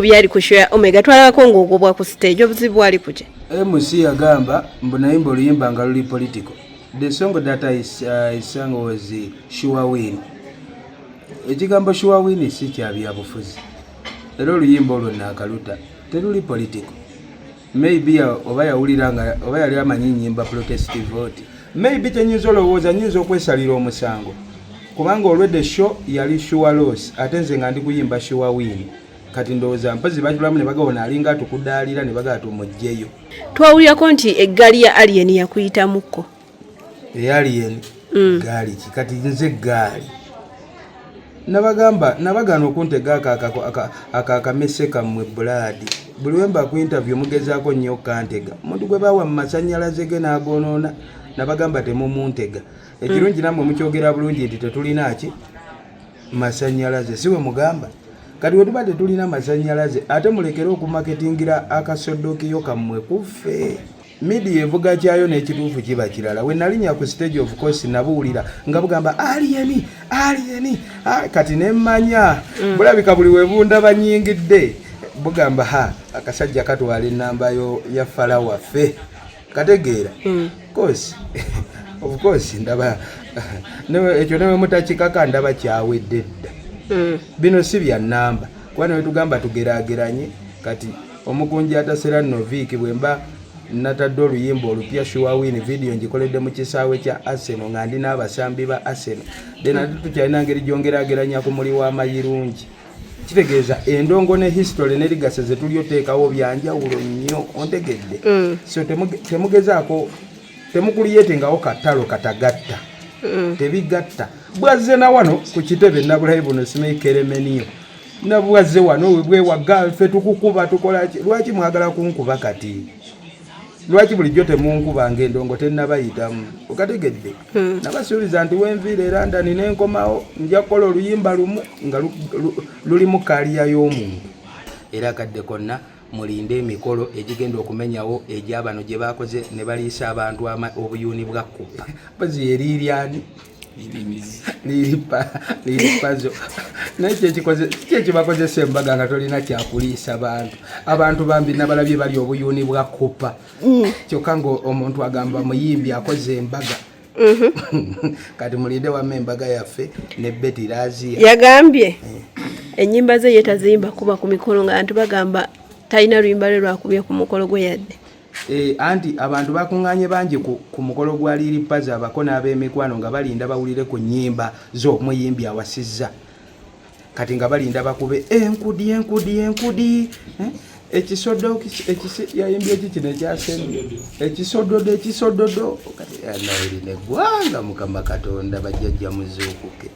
Byali ku show ya Omega, twalabako ng'ogobwa ku stage. Obuzibu bwali kuki? MC yagamba mbu nayimba oluyimba nga luli political. The song that I sang was "Sure Win". Ekigambo "sure win" si kya byabufuzi, era oluyimba olwo naakaluta teruli political. Maybe oba yawulira nga oba yali amanyi nyimba protest vote, maybe. Kyenyinza olowooza, nyinza okwesalira omusango kubanga olwedde show yali "Sure Loss", ate nze nga ndi kuyimba "Sure Win". Kati ndowooza mpozi batulamu ne bagawona alinga atukudaalira ne bagaa tumuggyeyo. Twawulirako nti eggaali ya Alien yakuyitamuko. Eyalien? Gaali ki? Kati nze gaali nabagamba nabagaana okuntega akamese kammwe bulaadi. Buli wemba ku interview mugezaako nnyo okantega. Omuntu gwe bawa mu masanyalaze ge n'agonoona, nabagamba temumuntega. Ekirungi nammwe mukyogera bulungi nti tetulina ki masanyalaze, si we mugamba? Kati we tuba tetulina masanyalaze, ate mulekere okumaketingira akasodokiyo kammwe kuffe. Media evuga kyayo n'ekituufu kiba kirala. We nalinnya ku stage, of course nabuwulira nga bugamba "Alien, Alien". Ah, kati nemmanya bulabika buli we bundaba nyingidde bugamba, "Ha, akasajja katwala enamba yo ya fala waffe." Kategeera course, of course ndaba ekyo newe mutakikaka, ndaba kyawedde dda. Bino si bya nnamba, kuba newe tugamba tugeraageranye. Kati omukunji atasera noviiki, bwe mba natadde oluyimba olupya "Sure Win", video ngikoledde mu kisaawe kya Arsenal nga ndi n'abasambi ba Arsenal, then ate tukyalina ngeri gyongerageranya ku muli w'amayirungi. Kitegeeza endongo ne history ne legacy ze tuli oteekawo byanjawulo nnyo, ontegedde? So temugezaako, temukuliyetingawo katalo katagatta. Tebigatta. Bwazze na wano ku kitebe nabulayi buno simanyi keremeniyo nabwazze wano bwewaga ffe tukukuba tukola ki? Lwaki mwagala kunkuba kati? Lwaki bulijjo temunkuba ngaendongo tennabayitamu? Okategedde? Nabasuubiza nti wenviira e London nenkomawo nja kukola oluyimba lumu nga lulimu career y'omuntu. Era akadde konna mulinde emikolo egigenda okumenyawo egyabano gye bakoze ne baliisa abantu obuyuuni bwa kupa mpozi eriiryani liripazo. Naye kyekibakozesa embaga nga tolina kyakuliisa bantu. Abantu bambi nabalabye bali obuyuuni bwa kupa, kyokka nga omuntu agamba muyimbi akoze embaga. Kati mulinde wamma embaga yaffe ne Betty Razia. Yagambye ennyimba ze ye taziyimba kuba ku mikolo, nga abantu bagamba talina luyimba lwe lwakubye ku mukolo gwe yadde. E, anti abantu bakuŋŋaanye bangi ku mukolo gwa Lil Pazo, abako n'ab'emikwano nga balinda bawulire ku nnyimba z'omuyimbi awasizza. Kati nga balinda bakube "Enkudi, enkudi, enkudi", eh? Ekisodo yayimbye eki kino ekyasembye, "Ekisododo, ekisododo". Kati naerina eggwanga, Mukama Katonda, bajjajja muzuukuke.